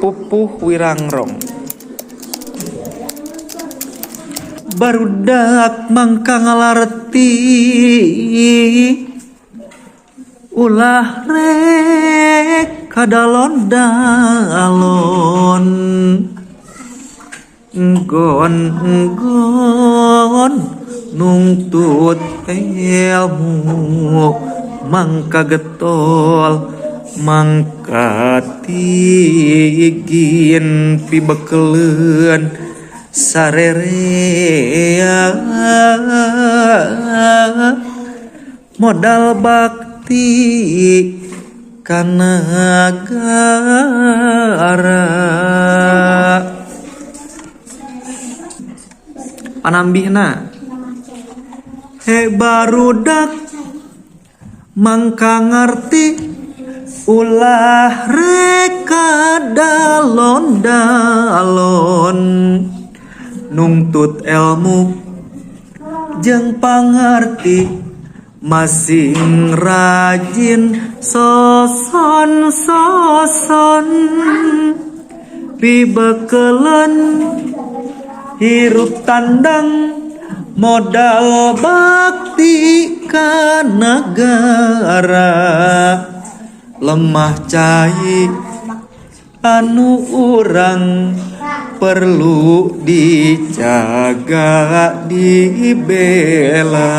Pupuh Wirangrong. Barudak mangka ngalarti ulah rek kadalon-dalon enggon-enggon nungtut ilmu mangka getol mangka tigin pibekeleun sarerea modal bakti ka nagara. Panambihna he barudak mangka ngarti ulah rek kadalon-dalon nungtut elmu jeung pangarti masing rajin soson-soson pibekeleun hirup tandang modal bakti ka nagara lemah cai anu urang perlu dijaga dibela.